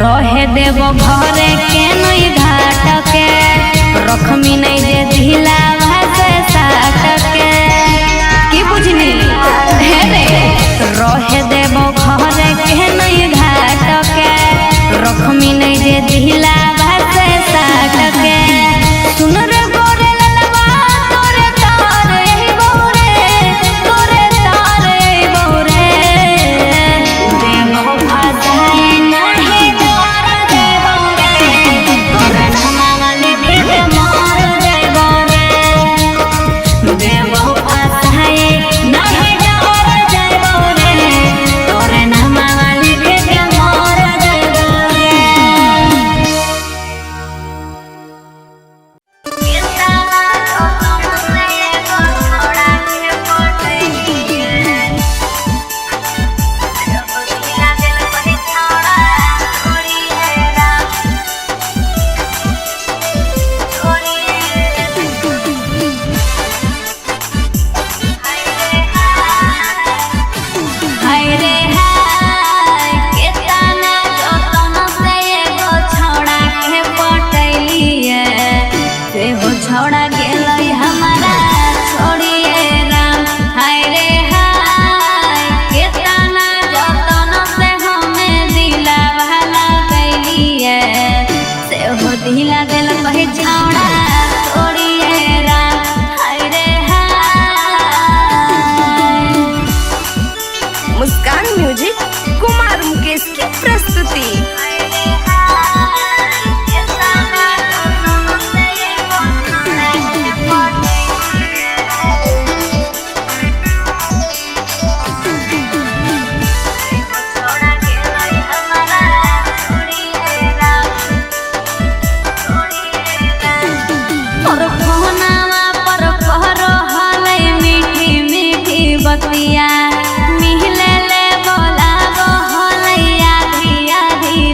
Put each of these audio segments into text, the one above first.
रहे देबो घरे के नई घाट के, रखमी नहीं जे दिलावा से साट के। की बुझनी हे रे, रहे देबो घरे के नई घाट के, रखमी नहीं जे दिलावा से साट के। सुन रे गोरे ललवा तोरे तार एही बहुरे, तोरे तार एही बहुरे। देबो फसाए नाही डर देबो रे, तोरे धमावा लिखे के मार देबो रे। देबो फसाए नाही डर देबो रे, तोरे धमावा लिखे के मार देबो रे। हाय रे हाय, केतना जतन से एगो छौड़ा के पटैलिए, सेहो छौड़ा गेलै हमारा छोड़िए राम। हाय रे हाय, केतना जतन से हमे दिलावा लगैलिए, सेहो दिला देल कहे छौड़ा छोड़िए राम। हाय रे हाय। मुस्कान म्यूजिक कुमार मुकेश की प्रस्तुति। और फोनावा पर करो हलै मीठी मीठी बतिया, मिहिले ले बोलाबो हलै आधी आधी।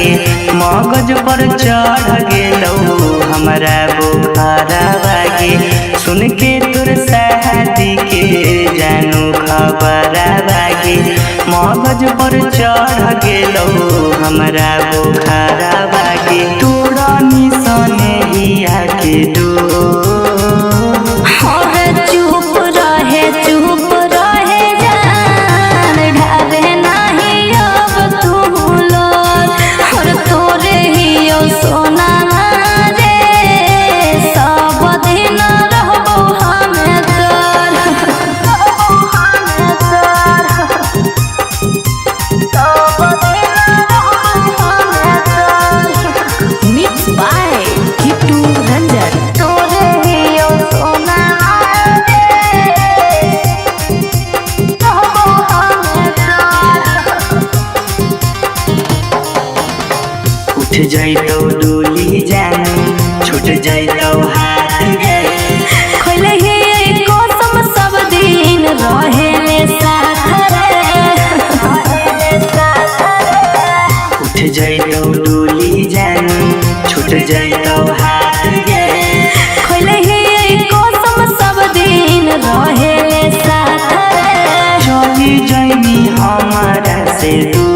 गे, मगज पर चढ़ गेलौ हमरा बुखारवा गे। सुन के तोर शादी के जानू खबरवा गे, मगज पर चढ़ गेलौ हमरा बुखारवा गे। तोरा निसनेहिया के डोर, चुप रहे जान ढाबे नाही अब तू लोर, और तोरे ही ओ सोना रे सब दिन रहबो हमे तोर। Mix by Kittu Ranjan. तोरे ही ओ सोना रे रहबो हमे तोर। उठ जैतौ डोली जानू, छूट जैतौ हाथ गे। खोले ही कसम सब दिन रहे साथ रे। उठ जैतौ डोली जानू, छूट जैतौ हाथ गे। खोले ही कसम सब दिन रहे साथ रे। चली जैनी हमारा से दूर,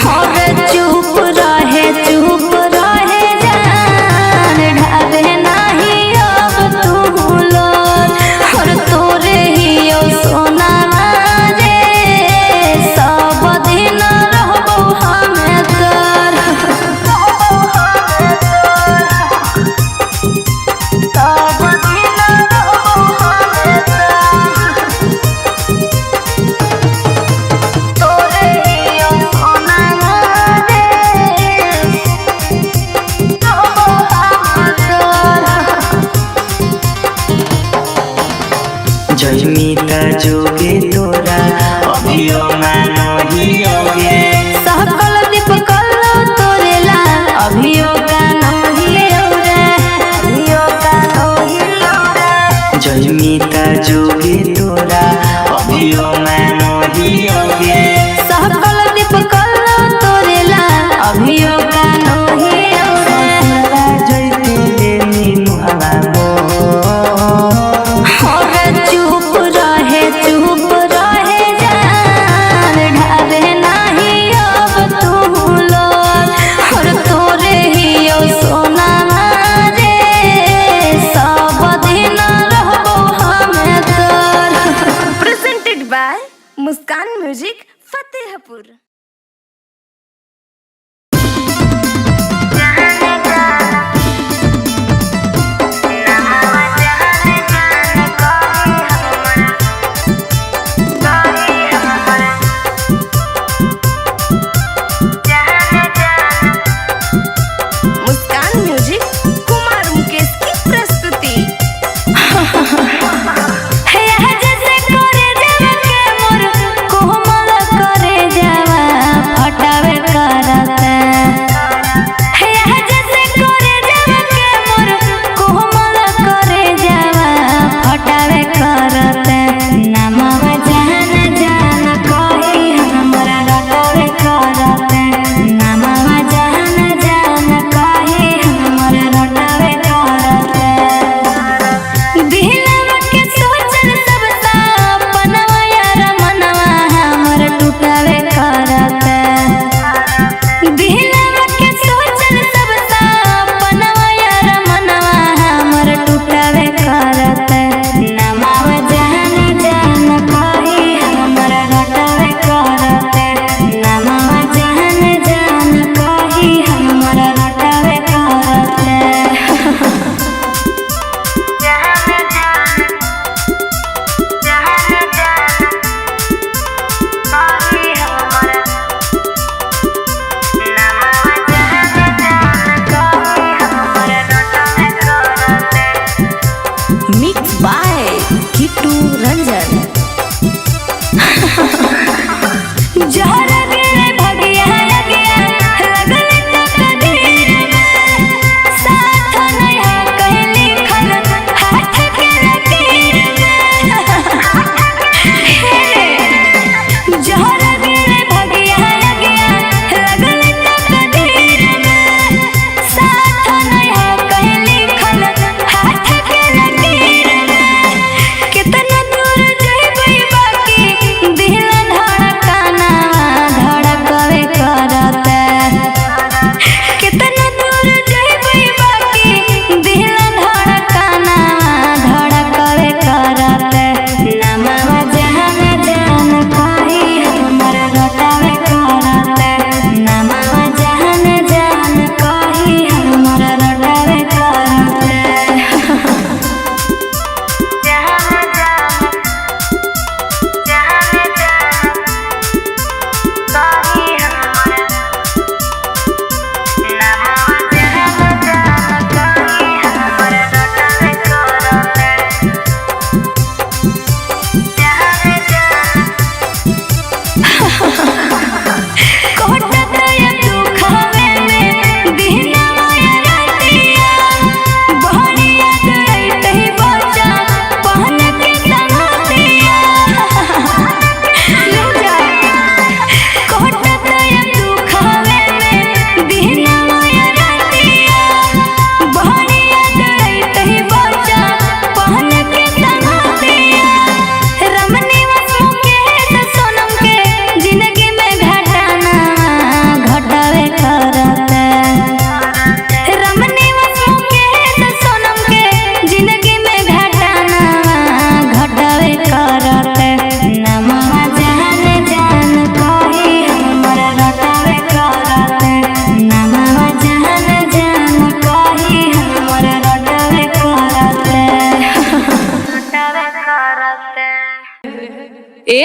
और चुप रहे जान ढाबे नाही अब तू लोर, और तोरे ही ओ सोना रे सब दिन रहबो हमे तोर। सब दिन रहबो हमे तोर। तोरे ही ओ सोना रे रहबो हमे तोर। जैमी त जोगे तोरा अभियो मानहियो गे। सहकल दीपकल तोरेला अभियो कानो हियो रे, अभियो कानो हियो रे। जैमी त जोगे तोरा अभियो मानहियो गे। सहकल दीपकल तोरेला अभियो कानो हियो रे। ससुरा जैते लेनी मुहवा मोर, और चुप रहे जान ढाबे नाही अब तू लोर, और तोरे ही ओ सोना रे सब दिन रहबो हमे तोर। Presented by Muskan music Fatehpur. Muskan music Kumar Mukesh की प्रस्तुति। हे जैसे करे जावा के मोर कोमल करे जावा,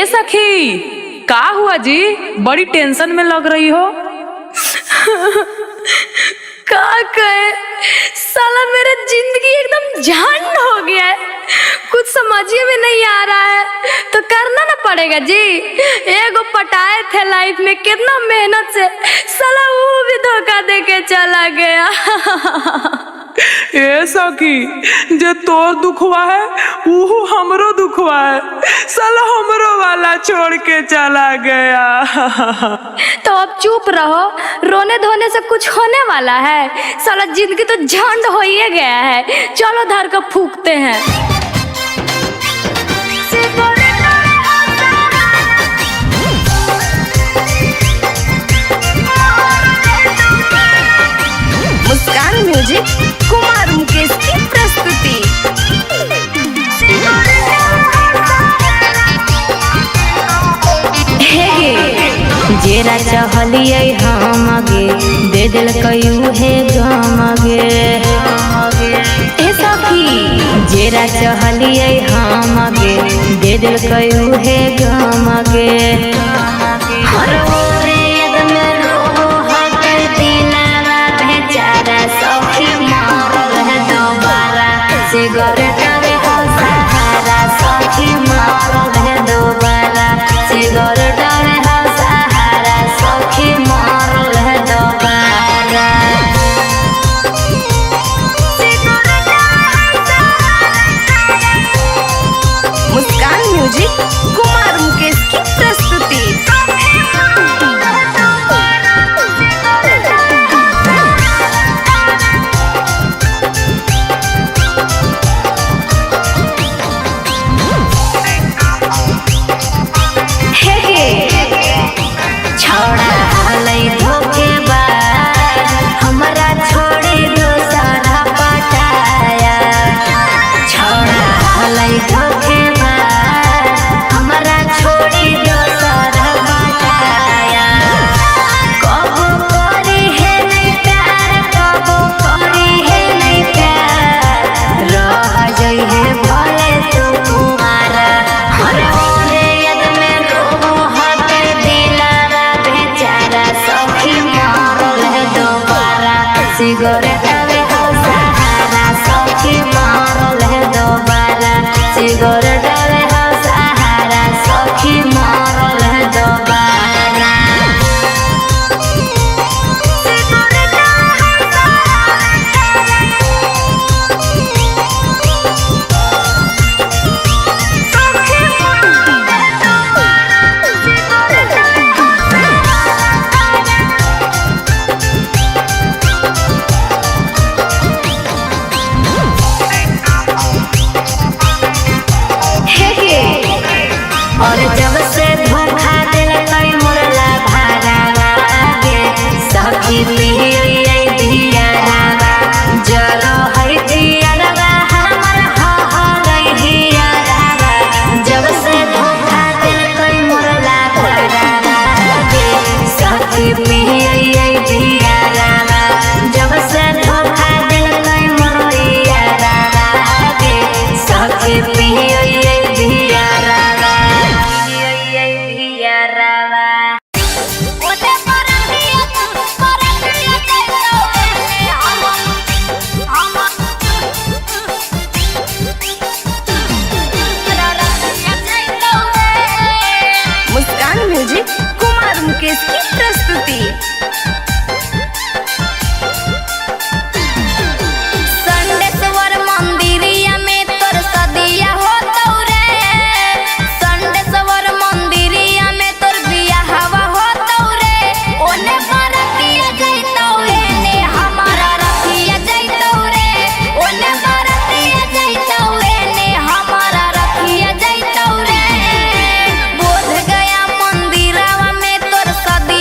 ए सखी, का हुआ जी? बड़ी टेंशन में लग रही हो। का कहे, साला मेरा जिंदगी एकदम झंड हो गया है, कुछ समझिए में नहीं आ रहा है। तो करना ना पड़ेगा जी। एगो पटाए थे लाइफ में कितना मेहनत से, साला वो भी धोखा दे के चला गया। ए सखी, जे तोर दुखवा है उहू हमरो दुखवा है। साला हमरो वाला छोड़ के चला गया। तो अब चुप रहो, रोने धोने से कुछ होने वाला है? साला जिंदगी तो झंड हो ही गया है। चलो धर को फूकते हैं। मुस्कान म्यूजिक कुमार मुकेश की प्रस्तुति। हे गे जेरा चहलिए हम गे दे दिल कयू हे गम गे। ए सखी जेरा चहलिए हम गे दे दिल कयू हे गम गे। हर ओरे यद में रोहो हक दिलावा बेचारा सखी मारल है दोबारा। सिगरेट हो सहारा सखी मारल है दोबारा। सिगरेट हो सहारा सखी मारल है दोबारा। मुस्कान म्यूजिक कुमार मुकेश की प्रस्तुति। हे गे छौड़ा हलै धोखेबाज हमरा छोड़ी दोसरा पटाया। छौड़ा हलै धोखेबाज हमरा छोड़ी दोसरा पटाया। कबो करी है नहीं प्यार, कबो करी है नहीं प्यार, रह जइहे भले तू कुमारा। हर ओरे यद में रोहो हक दिलावा बेचारा सखी मारल है दोबारा। सिगरेट हो सहारा सखी मारल है दोबारा। सिगरेट हो सहारा सखी मारल है दोबारा। हे गे और जब से धोखा दिलकै मोरला भारावा गे सखी पियै दियारावा जरो है दियारावा हमर हहरै हियारावा। जब से धोखा दिलकै मोरला भारावा गे सखी पियै दियारावा। जब से धोखा दिलकै मोरैयारावा गे सखी पियै दियारावा। दियारावा। मुस्कान म्यूजिक कुमार मुकेश की प्रस्तुति। संडेश्वर मंदिरिया में तोर सदिया होतौ रे। संडेश्वर मंदिरिया में तोर बियाहवा होतौ रे। ओने बरतिया जइतौ एने हमारा रथिया जइतौ रे। ओने बरतिया जइतौ एने हमारा रथिया जइतौ रे। बोध गया मंदिरवा में तोर सदिया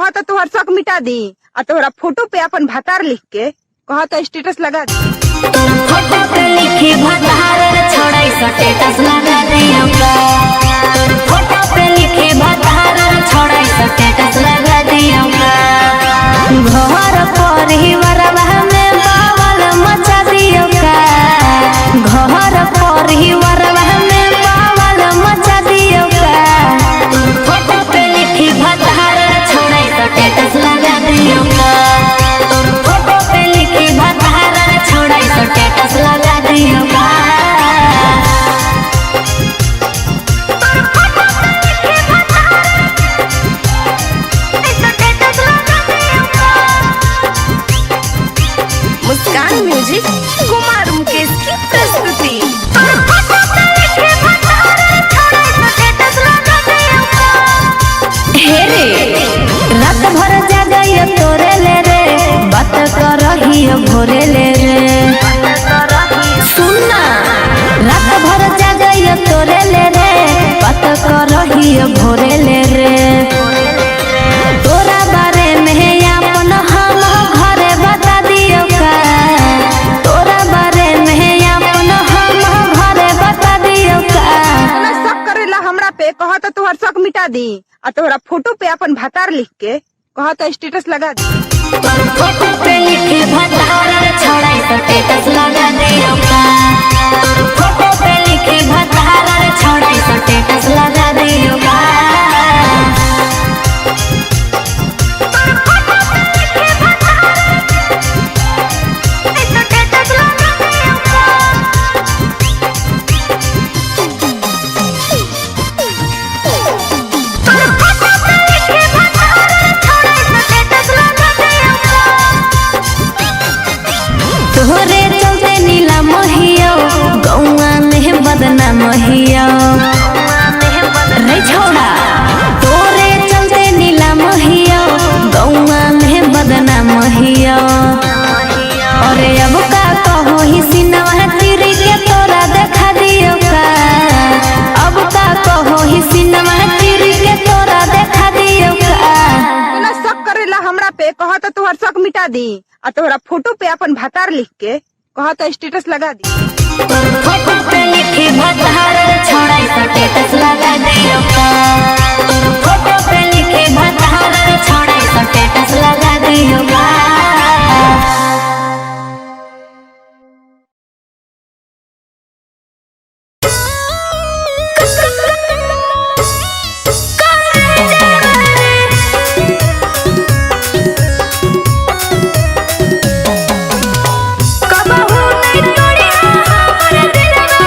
कहता तोहर शक मिटा दी आ तोहरा फोटो पे अपन भातार लिख के कहता स्टेटस लगा दी। तोर फोटो पे लिखी भतार छोड़ाई स्टेटस लगा दियो का। तोर फोटो पे लिखी भतार छोड़ाई स्टेटस लगा दियो का। घर परिवार में बावल मचा दियो का। घर परिवार में बावल मचा दियो का। तोर फोटो पे लिखी भतार छोड़ाई स्टेटस लगा दियो का। तोर फोटो पे लिखी भतार छोड़ाई स्टेटस लगा दियो का। मुस्कान म्यूजिक कुमार मुकेश की प्रस्तुति। हे रे रात भर जागइयो तोरे ले रे, बात करहियो भोरे ले रे। सुनना रात भर जागइयो तोरे ले रे, बात करहियो भोरे ले रे। तोरा बारे में अपन हम घरे बता दियो का। तोरा बारे में अपन हम घरे बता दियो का। इतना शक करेला हमरा पे कहता तोहर शक मिटा दी आ तोहरा फोटो पे अपन भातार लिख के कहता स्टेटस लगा दी। तोर फोटो पे लिखी भतार छोड़ाई स्टेटस लगा दियो का। तोर फोटो पे लिखी भतार छोड़ाई स्टेटस लगा दियो का। तोहरे चलते नीला मोहियो गौआ में बदनाम हियो रे छोड़ा। तोरे चलते नीला मोहियो गौआ में बदनाम हियो। अरे अब का कहो ही सिनवा चिरी के तोरा देखा दियो का। अब का कहो ही सिनवा चिरी के तोरा देखा दियो का। इतना शक करेला हमरा पे कहता तोहर शक मिटा दी आ तोहरा फोटो पे अपन भातार लिख के कहता स्टेटस लगा दी। तोर फोटो पे लिखी भतार छोड़ाई स्टेटस लगा दियो का। तोर फोटो पे लिखी भतार छोड़ाई स्टेटस लगा दियो का। कबहू नहीं तोड़ी हमर दिलवा।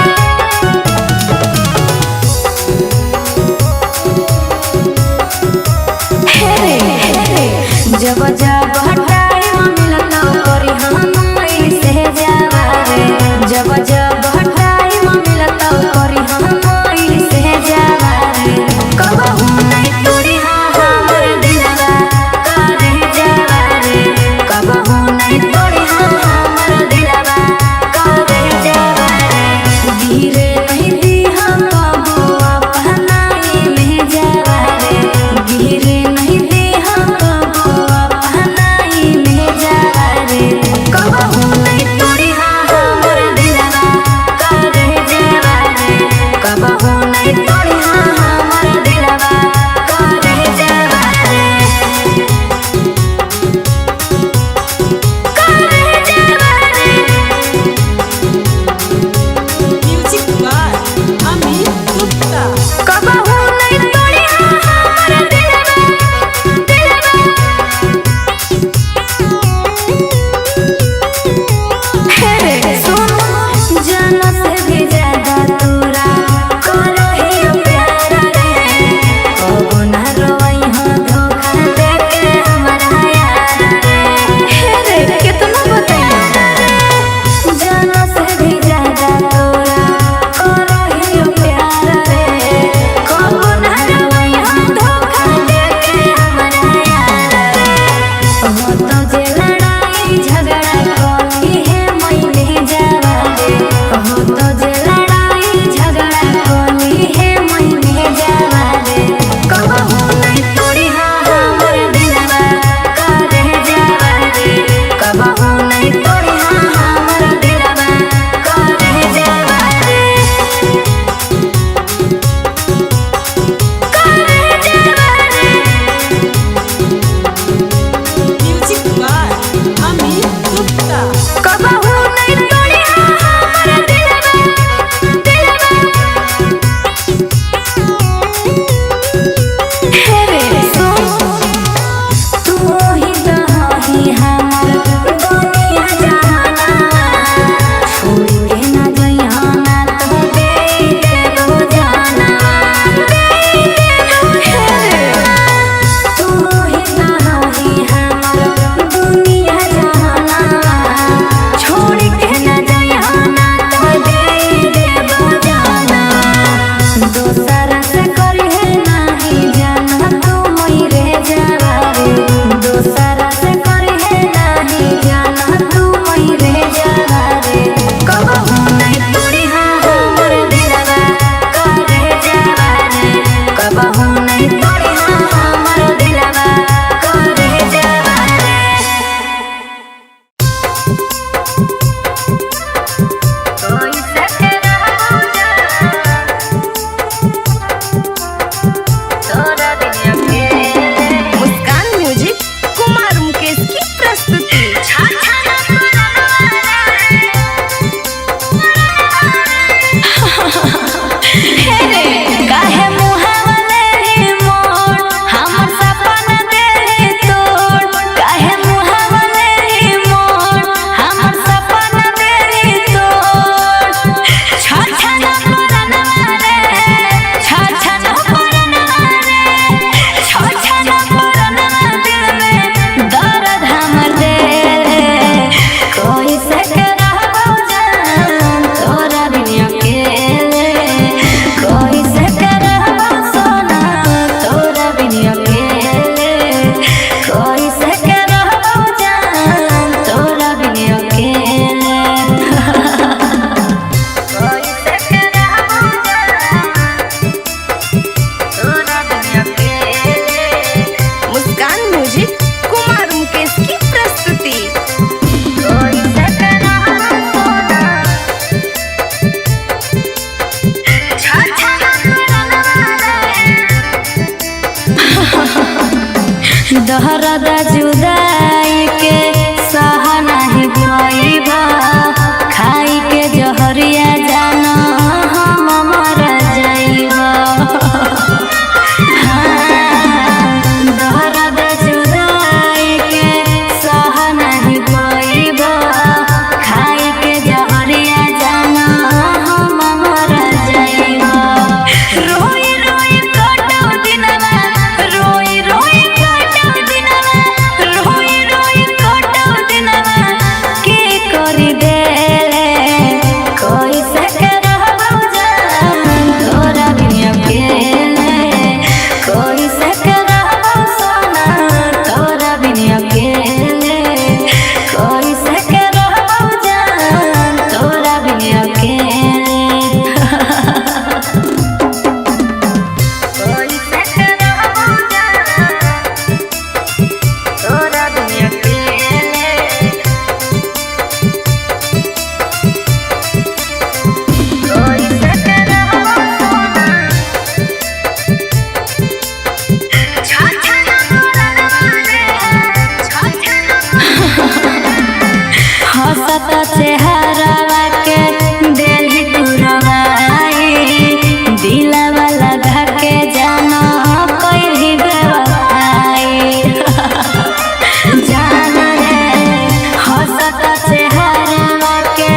दहरद जुदाई के सह नाही पइबा, खाई के जहरिया जाना हम मर जाइबा। दहरद जुदाई के सह नाही पइबा, खाई के जहरिया जाना हम मर जाइबा। रोई रोई काटो दिनवा, रोई रोई काटो दिनवा, रोई रोई काटो दिनवा, के करी देले कैसे के रहबो जान तोरा बिन अकेले, कैसे के रहबो सोना तोरा बिन अकेले, कैसे के रहबो जान तोरा बिन अकेले। हंसत चेहरावा के देलही तुरवाई, दिलावा लगा के जाना कैलही बेवफाई। जान रे हंसत चेहरावा के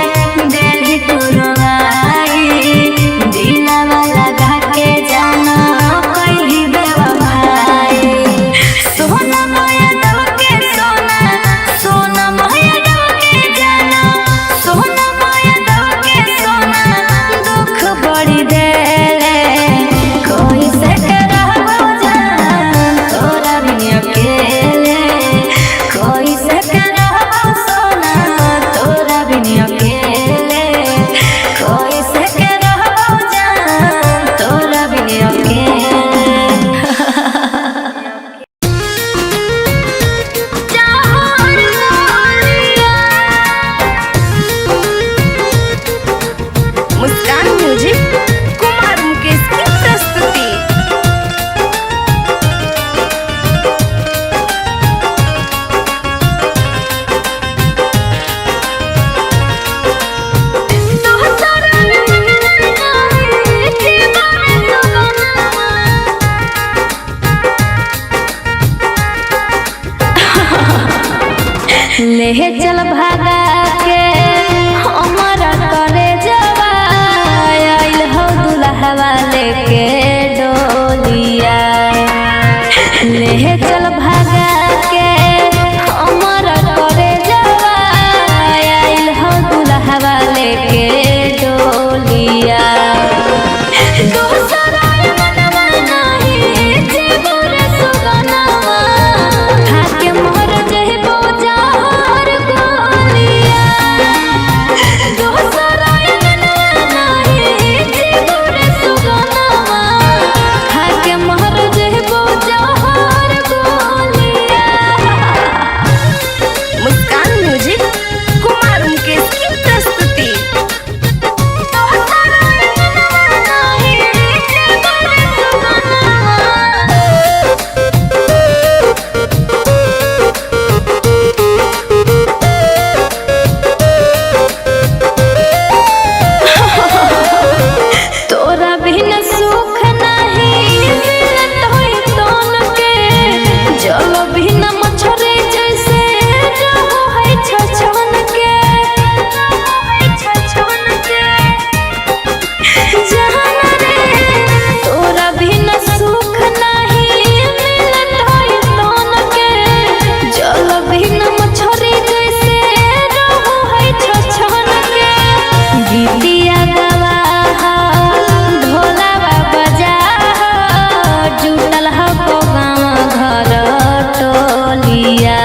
देलही तुरवाई, दिलावा लगा के जाना कैलही बेवफाई। सोना माया दव के सोना, सोना माया दव के जाना, सोना माया दव के सोना, दुख बड़ी देले कैसे के रहबो जान तोरा बिन अकेले, कैसे के रहबो सोना तोरा बिन अकेले, कैसे के रहबो जान तोरा बिन अकेले। मुस्कान म्यूजिक कुमार मुकेश की प्रस्तुति। ले चल भागा के हमारा करे जवा, आइल हो दुल्हवा लेके डोलिया। ले चल भागा के हमारा करे जवा, आइल हो दुल्हवा लेके डोलिया। दोसरा मनवा नाही जेबो रे सुगनवा, खाके मोर जेबो जहर गोलिया। दोसरा मनवा नाही जेबो रे सुगनवा, खाके मोर जेबो जहर गोलिया। मुस्कान म्यूजिक कुमार मुकेश की प्रस्तुति। तोरा बिन सुख नाही मिलत होई तन के, जल बिन मछरी जैसे रहो है छछन के, छछन के। जान रे तोरा बिन सुख नाही मिलत होई तन के, जल बिन मछरी जैसे रहो है छछन के। गीतिया गवाह ढोलावा बजाह, जुटल हको गाँव घर टोलिया।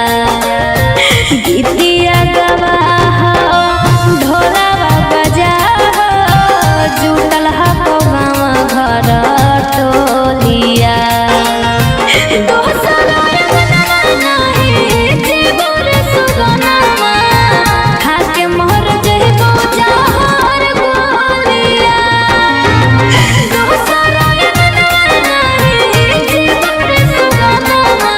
गीतिया गवाह ढोलावा बजाह, जुटल हको गाँव घर टोलिया। दोसरा अंगना नाही जेबो रे सुगनवा, खाके मोर जेबो जहर गोलिया। दोसरा अंगना नाही जेबो रे सुगनवा,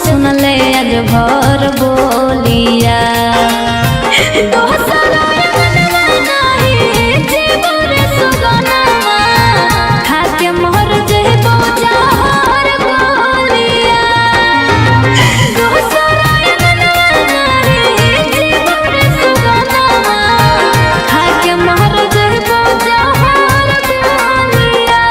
सुन ले आज भर बोलिया। दोसरा अंगनवा नाही जेबो रे सुगनवा, खाके मोर जेबो जहर गोलिया। दोसरा अंगनवा नाही जेबो रे सुगनवा, खाके मोर जेबो जहर गोलिया।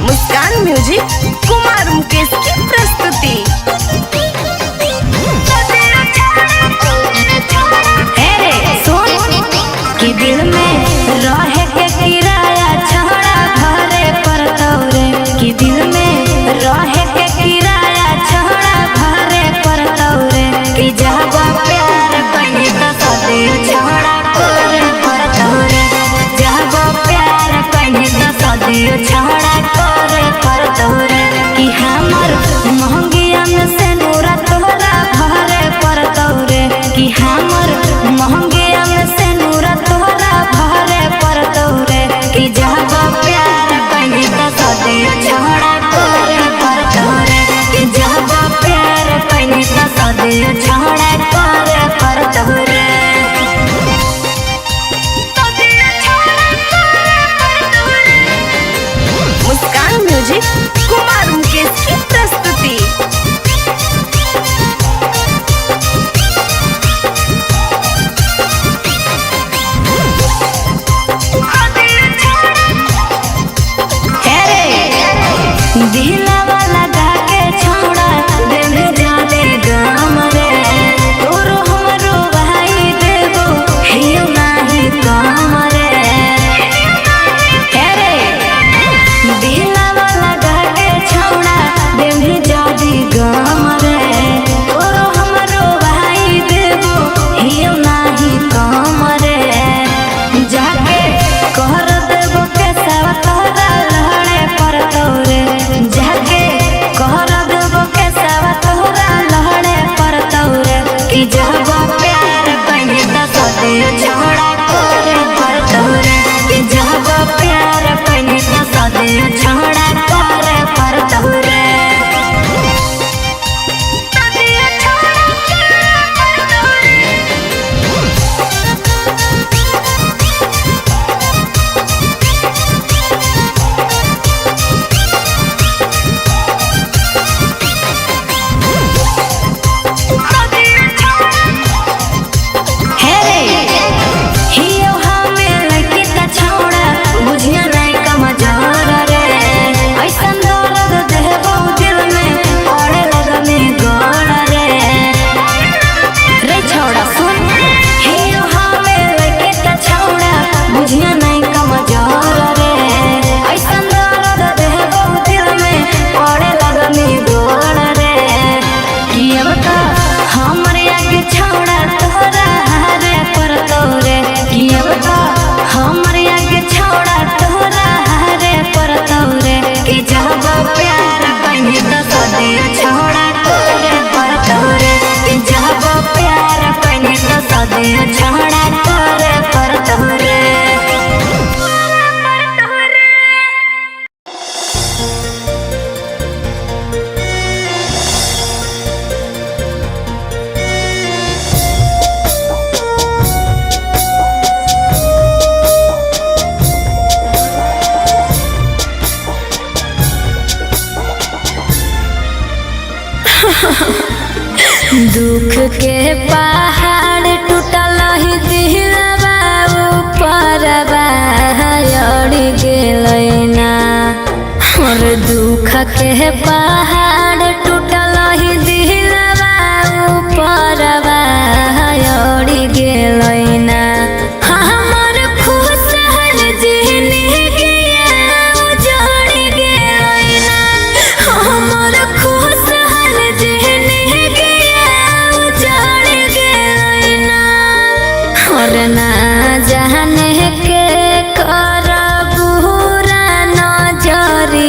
मुस्कान म्यूजिक कुमार मुकेश की प्रस्तुति। ए रे सुन कि दिल में रहे के किराया छड़ा घरे पर तोरे, कि दिल में रहे के किराया छड़ा घरे पर तोरे, कि जब प्यार कहीं तो सदे छड़ा करे पर तोरे, जब प्यार कहीं तो सदे छड़ा करे पर तोरे, कि हमर महंगिया में से नूरा तोरा घरे पर तोरे, कि हमर महंगिया में से नूरा तोरा घरे पर तोरे, कि जब प्यार कहीं तो सदे छड़ा करे पर तोरे, कि जब प्यार कहीं तो सदे छड़ा करे पर तोरे। मुस्कान म्यूजिक कुमार मुकेश की प्रस्तुति। दिलवा लगा के छोड़ा देव जाने गाम रे, तोरो हमरो भाई देबो हियो नाही काम रे। हे रे दिलवा लगा के छोड़ा देव जाने गाम रे, तोरो हमरो भाई देबो हियो नाही काम रे। जाके कहर देबो के सावा तोरा लहड़े पर तोरे, जाके कहर देबो के सावा तोरा लहड़े पर तोरे, कि जब प्यार कहीं तो सदे छड़ा करे पर तोरे, कि जब प्यार कहीं तो सदे छड़ा करे पर तोरे। हे रे हियो हमें लड़की त छौड़ा बुझिया नहीं कमजोर रे, ऐसन दर्द देबो दिल में पड़े लगने गोड़ रे। रे छौड़ा सुन, हियो हमें लड़की त छौड़ा बुझिया नहीं कमजोर रे, ऐसन दर्द देबो दिल में पड़े लगने गोड़ रे। कि अब त हमर आगे छौड़ा तोरा हारे पर तोरे, कि अब त हमर आगे छौड़ा तोरा हारे पर तोरे, कि जब प्यार कहीं तो सदे छौड़ा करे पर तोरे, कि जब प्यार कहीं तो सदे छौड़ा करे पर तोरे। दुख के पहाड़ टूटल ही दिलवा ऊपरवा अड़ गेलै ना, और दुख के पहाड़ टूटल ही दिलवा ऊपरवा अड़ गेलै ना। हमर खुशहाल जिंदगिया उजड़ गेलै ना, हमर खुशहाल जिंदगिया उजड़ गेलै ना। और ना जाने के कर बुरा नजरिया।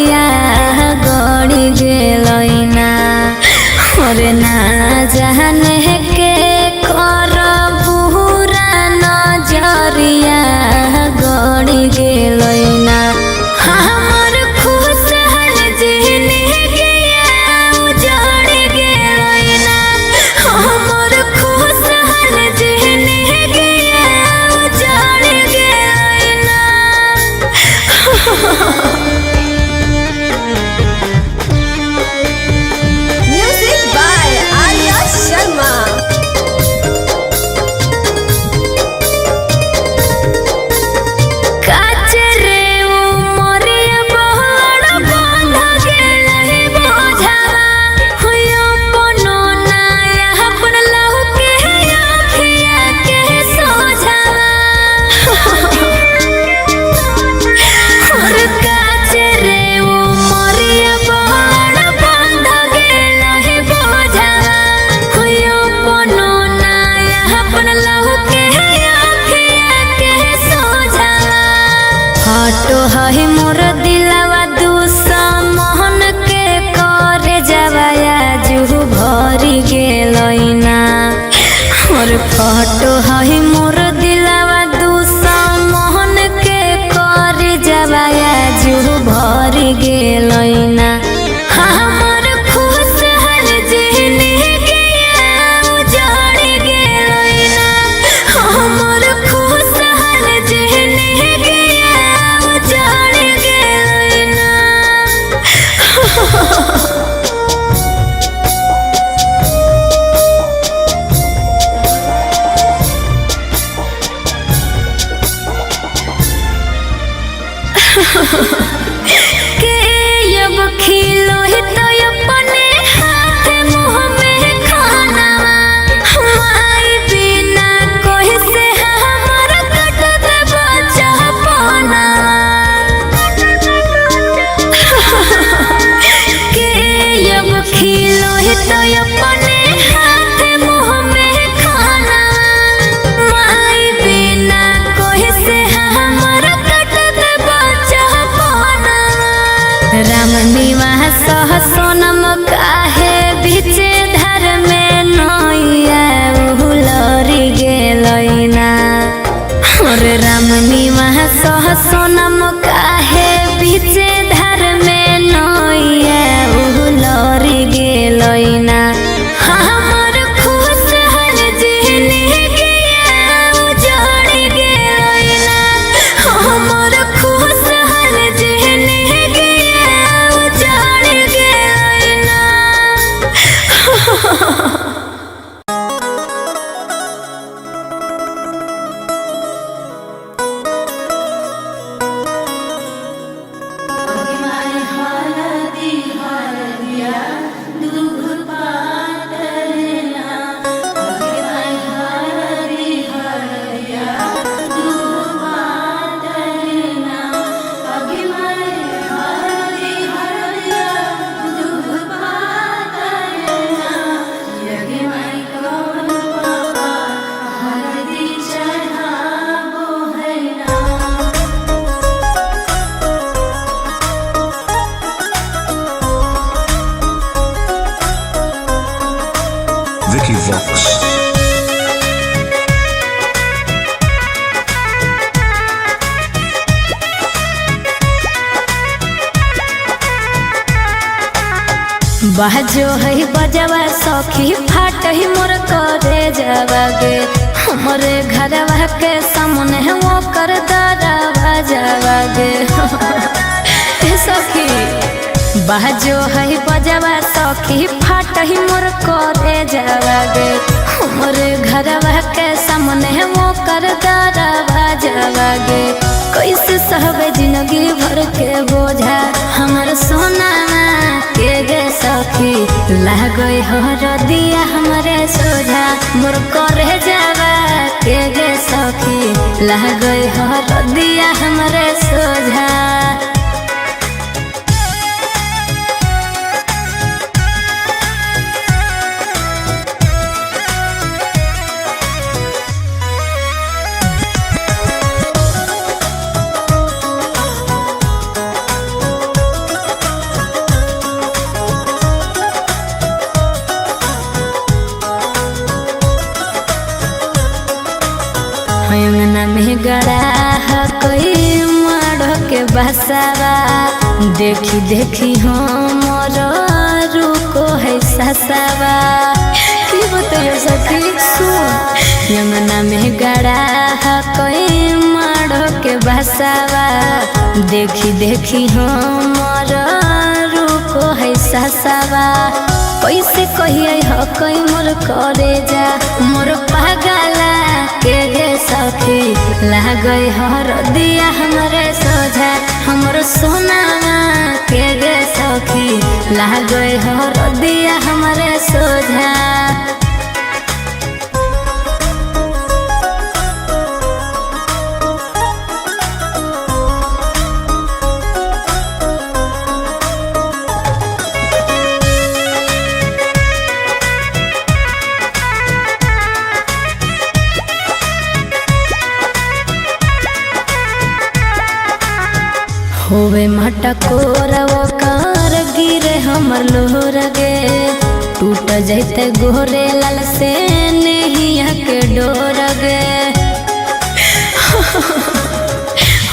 राम निवास सोनम काहे बीच धर में नैया उलरी गेलैना। अरे राम निवास सोनम काहे बीच धर में नैया उलरी गेलैना। हमर खुश हल जिंदगिया उजड़ गेलैना। हमर खुश हल जिंदगिया उजड़ गेलैना। Vicky Vox. बाजो है बजवा सखी फाट ही मोर करे जावा गे। हमरे घरवा के सामने वो कर दरवा जावा गे। ए सखी बाजो है बजवा सखी फाट ही मोर करे जावा गे। हमरे घरवा के सामने वो कर दरवा जावा गे। कैसे सहबे जिंदगी भर के बोझा हमर सोना के गे सखी। लागई हरदिया हमरे सोझा मोर करे जावा के गे सखी। लागई हरदिया हमरे सोझा। अंगना में गड़ा कोई माढ़ के बसावा देखी देखी हमर रुको है ससावा। की बतैयो सखी सुन। अंगना में गड़ा कोई माढ़ के बसावा देखी देखी हमर रुको है ससावा। कैसे कहिए ह कई मोर करे जा मोर पागला के गे सखी। लागई हरदिया हमरे सोझा हमर सोना के गे सखी। लागई हरदिया हमरे सोझा। होवे मटकोर वो कार गिरे हमर लोहर गे। टूट जैते गोरे लाल से नहिया के डोर गे।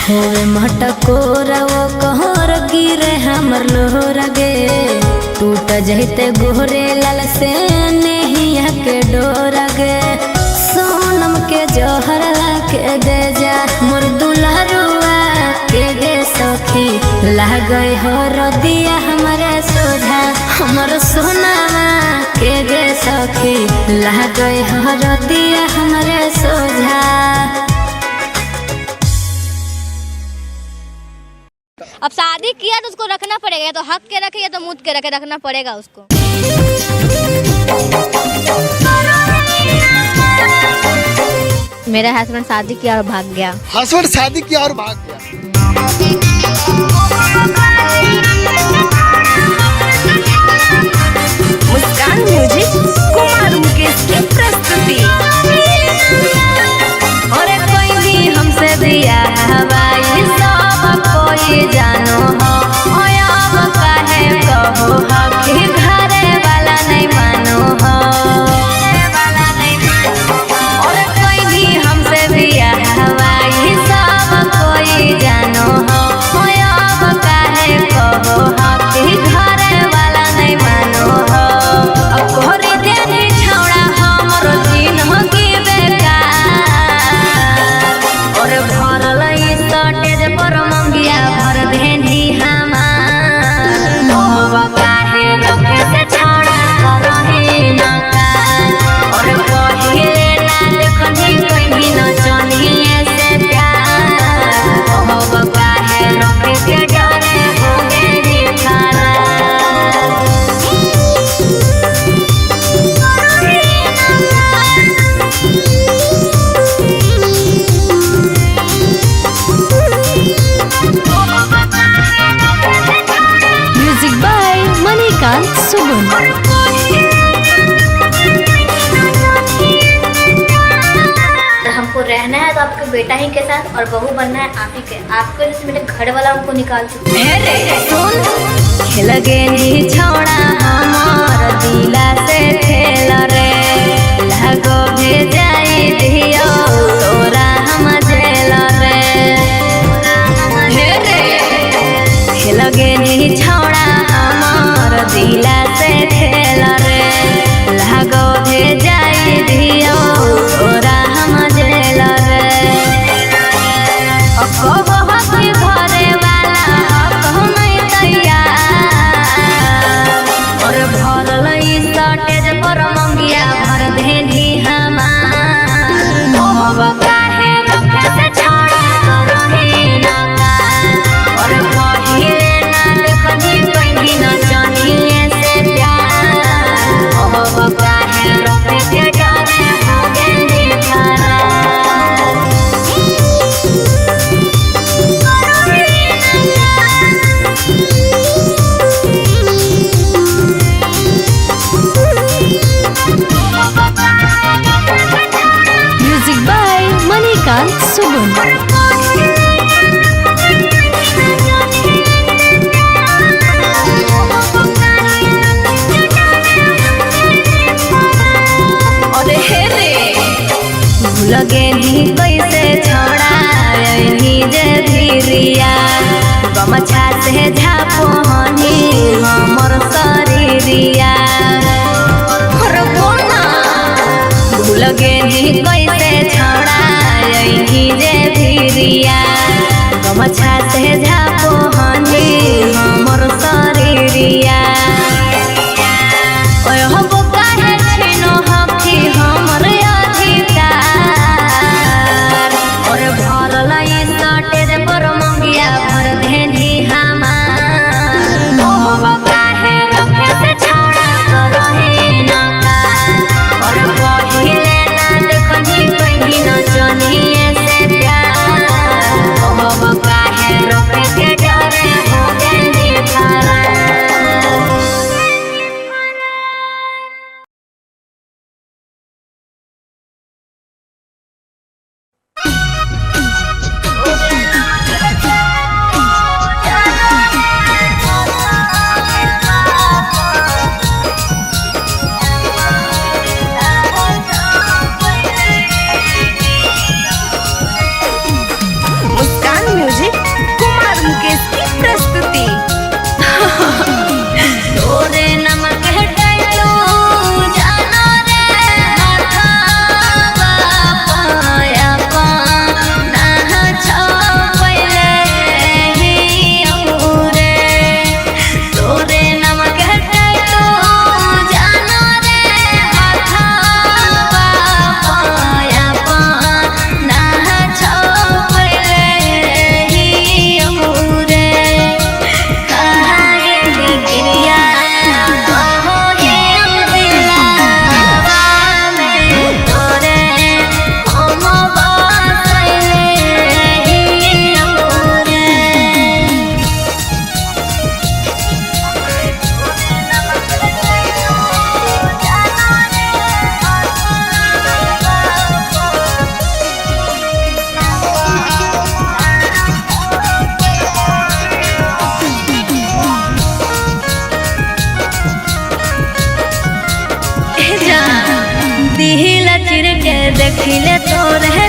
होवे मटकोर वो कहर गिरे हमर लोहर गे। टूट जैते गोरे लाल से नहिया के डोर गे। सोनम के जहर ला के दे जा मोर दुलहरुआ के गे सखी। लागई हरदिया हमरे सोझा हमर सोना के गे सखी। लागई हरदिया हमरे सोझा। अब शादी किया तो उसको रखना पड़ेगा, या तो हक के रखे या तो मुद के रखे, रखना पड़ेगा उसको। मेरा हस्बैंड शादी किया और भाग गया। हस्बैंड शादी किया और भाग गया। मुस्कान म्यूजिक कुमार मुकेश की प्रस्तुति। और कोई भी हमसे बियाह हवाई सब कोई जानो हो। ओया अब सुगुन। हमको रहना है तो आपके बेटा ही के साथ और बहू बनना है आप ही के। आपके जैसे मेरे घर वाला हमको निकाल चुके हैं। सुन खेल गेनी छोड़ा हमार दिला से खेल रे, लागो भेजाई दियो तोरा हम जेल रे। हे रे खेल गेनी छोड़ा हमार दिला से खेल रे, लागो भेजाई दियो तोरा हम जेल रे। घरे वाला नहीं तैयार और भरल स्टेज पर मंगिया भर देनी हमार। काहे रखे से छोड़ा रही ना और पहिले ना देखनी पैनी न जानिए से प्यार। काहे रखे के डरे हो गेली फरार। Music by Manikant Sugun. अरे हे रे भूल गेली कैसे छोड़ा जे धीरिया, गमछा से झापोनी हमर शरीरिया। भूल गेली कैसे छोड़ा जे धीरिया, गमछा से झापोनी हमर शरीरिया। ओए हो काहे छिनो हकी हमर अधिकार और भरल स्टेज पर मंगिया भर देनी हमार। काहे रखे से छोड़ा रही ना और पहिले ना देखनी पैनी न जानिए से प्यार। काहे रखे के डरे हो गेली फरार। मुस्कान म्यूजिक कुमार मुकेश की प्रस्तुति। तोरे नमक हटायो जानो रे हाथावा पाया पा ना छपले ही रे। तोरे नमक हटायो जानो रे हाथावा पाया पा ना छपले ही रे। दिहिला चिर के देखिले तोरे